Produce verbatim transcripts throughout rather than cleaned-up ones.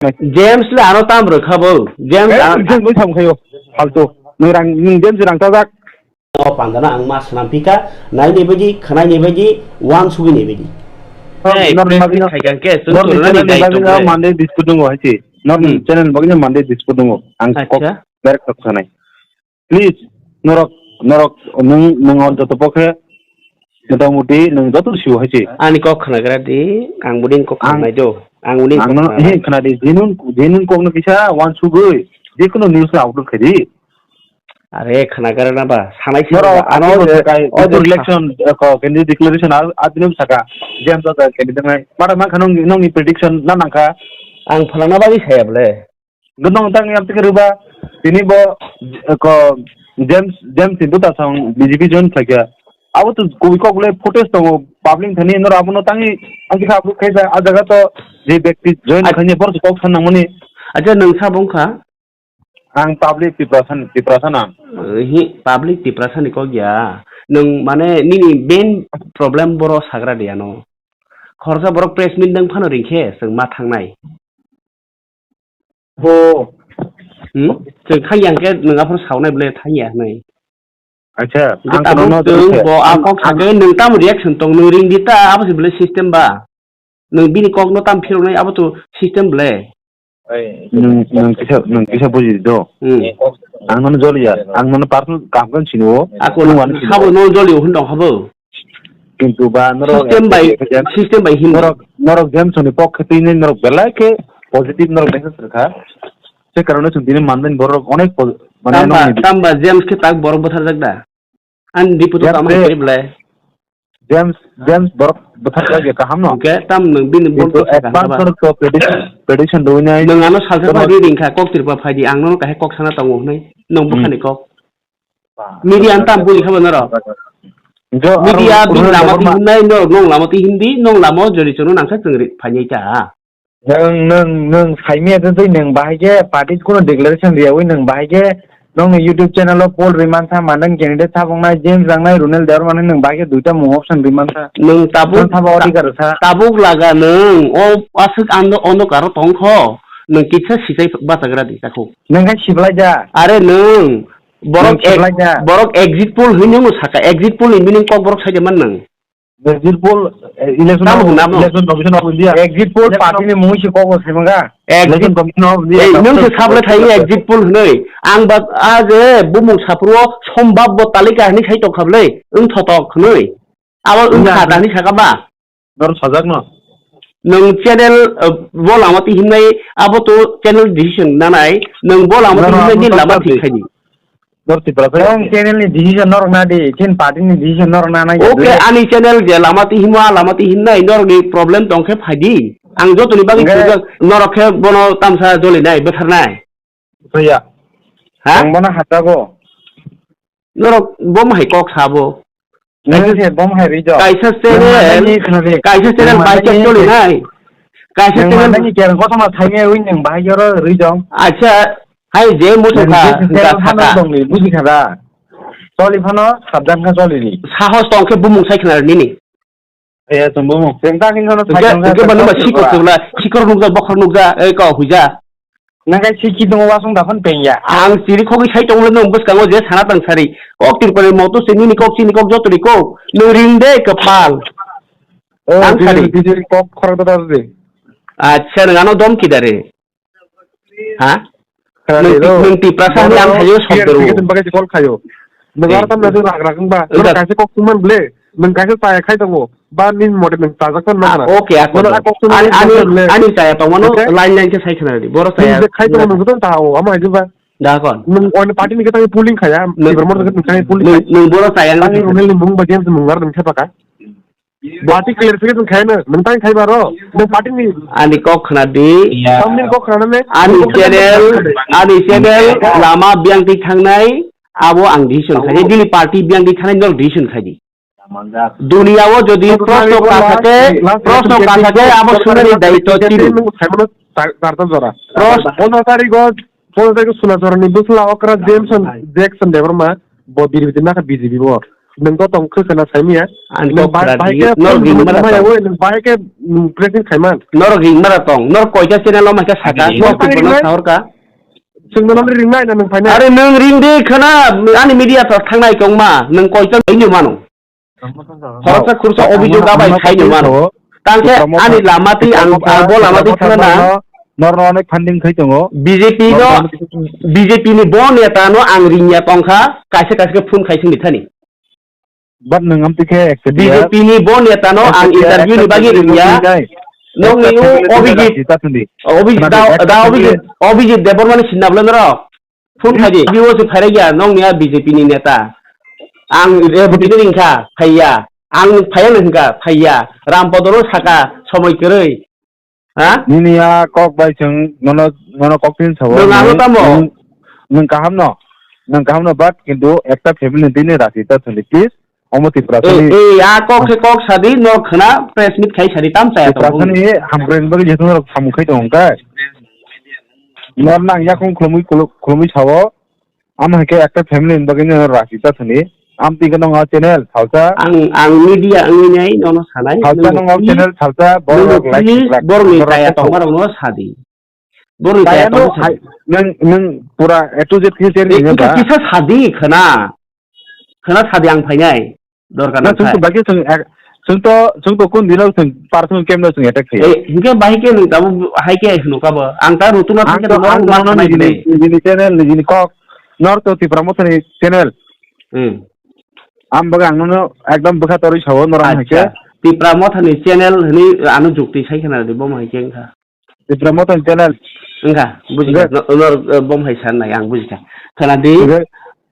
James le ano tam rwkha bo. James Eh, ano James bai tham khayo. Faltu. Nwng rang, nwng James rang tajak. O pandana ang ma swnam phika, naini baidi, khwnaini baidi, uansugwini baidi. Hey, Nor press meet khaikha khe, chwng norni chwrwnani channel ni daitwk bagwi le. Monday dispute dungo hai se. Norni Hmm. Channel ni bagwi Monday dispute dungo. Ang kok Acha. Direct kok sanai. Please, norok, norok, nwng, nwng o joto pokhe, motamuti nwng joto sio hai se. Ani kok khwnagra di, ang boni kok Ang khwnai do. Ang boni ang kok no, khwnai. He, khwna di, genuine, genuine kok no kisa uansugwi, jekunu news no upload khai di. Are khwnagra na ba, sanai se Norok ba, ano ano je, je, kai, o je sa- election, eh, ko, candidate declaration, a, a, bini saka, James o candidate nai. Mara man khano ngi, nongni prediction na nangkha. Ang phalangna bagwi saya bole. Gunong tang yam tikhe rwba, tini bo, eh, ko, James, James Hindu ta song B J P join khaikha. Abo to kubui kok le footage tongo, public thani nor abono tangi, ang tikha upload khaisa, a jaga to je bekti join Ach- khaini bor kok san nangmani. Acha nwng sa bongkha? Ang public Tiprasa, Tiprasa nang. Eh, hi, public Tiprasa ni kok ya. Nwng mane nini main problem boro sagra de ano. Khoroksa borok press meet nang phano ringkhe chwng ma thangnai. Bo. Hmm? Chwng thang yang khe nwng aphuru saunai bole thang ya hwnwi. Acha, Hwnkhe ang tabuk kono no chwng tongkhe. Bo a Ang, kok ang sakhe nwng tamo reaction tong nwng ring di ta abo se bole system ba. Nwng bini kok no tam phiroknai abo to system bole. Nwng, nwng kisa, nwng kisa buji do. Hmm. Ang nono joliya, ang nono personal kaham khe sini o. Ako Nwng ano sini sabo o. No joli o hwn tong habo. Kintu ba norok System by, system by himdi. Norok, norok James ni pok khe tini norok belai khe positive norok message rwkha. Se karone chwng tini mandani borok onek po-, mane Tamba, nokni tamba James khe tak borok bwtharjak da? Ani report o James tamo hai se khe belai. James, James borok bwtharjak ya kaham no? Hwnkhe tam nwng bini Kintu bol kok sakha advance haba. Norok to prediction, prediction rwinai. Nwng ano salsa Kono phai di ringkha kok tirpa phai di ang nono kahai kok sana tongo hwnwi. Nwng Hmm. Bwkhani kok. Media ang tam bui khabo norok. Jo, Media aro bini Ronaldo lama Debbarma. Tihimnai norok nong lama tihimdi, nong lama o jori chwngno nangkha chwng ri-, phainai ta. Nwng, nwng, nwng saimaya tei nwng bahai khe party kuno declaration riyawi nwng bahai khe nongni YouTube channel o poll riman sa, ma nwng candidate saboknai James Rangnai, Ronel Debbarma nwng bahai khe duita mung option riman sa. Nwng tabuk Nwng sabo ta-, odhikar sa. Tabuk laga nwng o aswk ando, ondo karo tongkho, nwng kisa sichai bachagra di takhuk. Nwng khe siblai ja. Are nwng, Borok Nwng ek-, siblai ja. Borok exit poll hwnwi nungno saka, exit poll ni meaning kok borok saida man nang. Exit poll, eh, election Tamo of, hwnamo? Election Commission of India. Exit poll Election party of ni mungwi se kok bo sai manga. Exit Election Commission of India. Ei, nwng se sablai thai exit poll hwnwi. Ang ba, a je bumung saphuru o sombab bo talika hwnwi sai tong kha bwlai, wng thotok hwnwi. Abo wng Wng kha ya. Da hwnwi saka ba? Norok sajak no. Nwng channel, uh, bo lama twi himnai, abo to channel decision nanai, nwng bo lama twi Norok himnai abo ni lama to thik khaidi. Norok Tripura Nwng channel ni decision norok na di, chin party ni decision norok na nai. Okay, ani channel je lama twi himo, a lama twi himnai, norok ni problem tong khe phaidi. Ang joto ni bagwi Hwnkhe sujak, norok khe bono tamsa joli nai, bwthar nai. Soya. Ha? Ang bono hachago. Norok bom hai kok sabo. Nwng se bom hai rijok. Kaisa channel, kaisa channel bai chak choli nai. Kaisa channel. Nwng mani kereng kothoma thaimya wi nwng bahai oro rijong. Acha, hai je musu kha, ga kha. Buji kha da. Choli phano sabdan kha choli ri. Sahos tong khe bumung sai khna nini. Eh, chwng bumung. Chwng ta khe no sai tong kha. Hwnkhe ba nungba sikor chwla, sikor nukja, bokhor nukja, ei kok huija. Nang kai siki tongo wasung dakhon pengya. Ang chiri khogwi sai tongmani nwng bwskango je sana tang sari. Kok tirpani moto se nini kok chini kok jotoni kok. Nwng ring de kwpal. Oh, ang sari. Bini kok khorok da da de. Acha, nwng ano dom kidare. Ha? Khana Nwng de ti-, lo. Nwng Tiprasa hwnwi ang thaio sok dero. Nwng ar tam na rak rak wngba. Nwng kaisa kok sungman ble. Nwng kaisa chaya khai tongo. Ba nini mote nwng chajak tong nang na. Ah, okay, ako. Bono a kok sung ani, ani, ani chaya tongmano line line khe sai khna di. Boro chaya. Nwng je khai tongo nwng joto ta o, amo hai ba. Da kon. Nwng oni party ni khe tangwi polling khaya, nwng, Tripura motor khe nwng tangwi polling khaya. Nwng boro chaya wngna. Tangwi Ronel ni mung ba James mung ar nwng sepaka. Party clarification khaya nwng, nwng tangwi khai baro. Nwng party ni. Ani kok khna di. Tamni kok khna ne. Ani channel, ani channel lama biyang twi thangnai, abo ang decision khai. Bini party biyang twi thangnai, nok decision khai di. Dunia o jodi proshno ka thake, proshno ka thake, abo sunani daityo chini. Prosh- Pono tarikh o, pono tarikh o Sunachorani bwsla okra Jameson Jackson Debbarma bo biribiti nakha B J P bo. Nwng to tong khe khwna saimiya. Ani kok khwna di, nor ring mara tong. Nwng bahai khe, mm, pressing khaiman. Nor ring mara tong. Nor koita channel o maikha saka. Ani nor ring mara tong. Sahorka. Chwng no ring nai na nwng phainai. Are nwng ring di khwna, ani media to thangnai tongma. Nwng koita ring mano. Khoroksa khursa obhijog abai khaino mano. Tangkhe ani lama twi ang, ang bo lama twi thangna na. Norno onek funding khai tongo. B J P no, B J P ni bo neta no ang ringya tongkha, kaisa kaisa khe phone khai singni thani. But nwng amtwi khe B J P ni bo neta no ang interview ni bagwi ringya. Nokni o Abhijit, Abhijit da, da Abhijit, Abhijit Debbarma ni sinna bwle norok. Phone khai di, B O C phairai ya, nokni a B J P ni neta. Ang Reboti ni ringkha, phaiya. Ang phaiya no hingkha, phaiya. Rampodo no saka, somoi kwrwi. Ha? Nini a kok bai chwng nono, nono kok tin sabo. Nwng ano tamo? Nwng, nwng kaham no. Nwng kaham no, but kintu ekta family ni tini rasi ta thuli, please. Omo Tiprasani. Ei, ei, a kok se kok sadi, nor khwna press meet khai sadi, tam chaya tong. Tiprasani hamkrai bagwi jeto norok samung khai tong khe. Nor nang yakung khulumui khulu-, khulumui sao. Am hai khe ekta family ni bagwi nor rasi ta thani. Am twi nong channel salsa. Ang, ang media wngwi nai nono sanai. Salsa nong channel salsa, borok like, please, like, borok ni borok kaya tong. Tong borok no sadi. Borok ni kaya tong sadi. Nwng, nwng pura A to Z khe share ni ba. Kisa sadi khwna. Khwna sadi ang phainai. Dorkar na, na chwng to thai. Bagwi chwng ek-, chwng to, chwng to kun dino chwng personal camp no chwng attack khayo. Eh, hingke bahai khe nwng tabuk hai khe hino kabo. Ang ta rutung na thangkhe ang to, nwng ang ma to sanai nini, nini channel, nini kok. Nor to Tipra Motha ni channel. Hmm. Am bagwi ang nono ekdom bwkha torwi sao norok hai khe. Acha. Tipra Motha ni channel hwnwi ano jukti sai khna di, bo hai khe wngkha. Tipra Motha ni channel. Wngkha, bujikha. Nge. No, no, eh, bom hai san nai, ang bujikha. Khwna di, nge.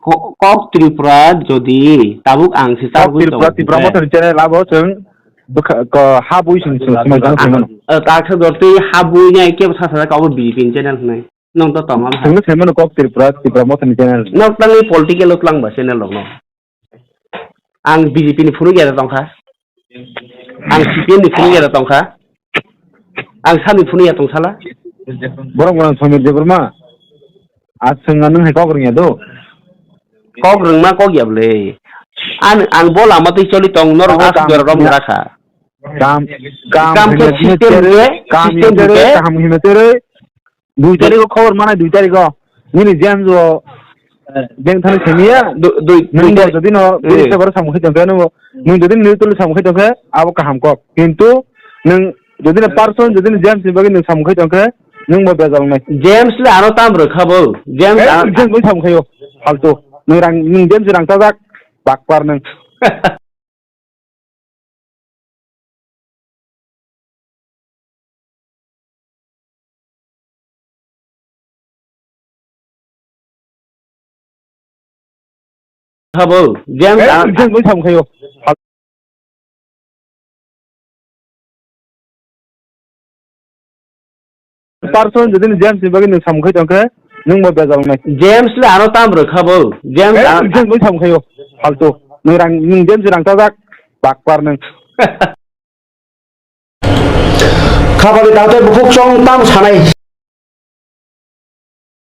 Ko-, kok Tripura jodi tabuk ang se kok tabuk Tripura, tongo, Tipra hwnkhe. Motha ni channel abo chwng bwkha-, ko-, ha bui chwng, chwng, chwng, chwng, chwng. Eh, kaksa dor twi ha bui nai kebo sa sa kabo B J P ni channel hwnwi. Nwng to tong am ha. Chwngno sai mano kok Tripura, Tipra Motha ni channel. Nok tangwi political o twlang ba channel rok no. Ang B J P ni phunuk ya da tongkha. Ang C P M ni phunuk ya da tongkha. Ang sani phunuk ya tongsala. Borok borok Samir Debbarma. Aswng nwng hai kok rwngya do. Kok rwngma kok ya bwle. An, ang bo lama twi choli tong norok abo aswk kam rom ya. Rakha. Kam, kam kam hwnwi khe hwnwi system tere, hwnwi, kam system hwnwi tere, tere. Kaham hwnwi tere. Dui tarikh o khobor manai, dui tarikh o. Nini James o, eh, beng thani semiya. Du-, dui, nwng dui bo tarikh. Jodi no, eh, bini se baro samung khai tongkhe, nwng bo, nwng jodi nini tulu samung khai tongkhe, abo kaham kok. Kintu nwng jodi no person, jodi no James ni bagwi nwng samung khai tongkhe, nwng bo bejal nai. James le aro tam rwkha bo. James eh, a- James bo samung khaio. Faltu. Nwng rang, nwng James rang chajak, bakpar nwng. Habo, James, eh, ang James bai samung khayo. Person jodi ni James ni bagwi nwng samung khai tongkhe, nwng bo bejal nai. James le ano tam rwkha bo. James eh, ang James bai samung khayo. Faltu. Nwng rang, nwng James rang chajak. Bakpar nwng. Khabali tangtwi bukhuk chong tam sanai.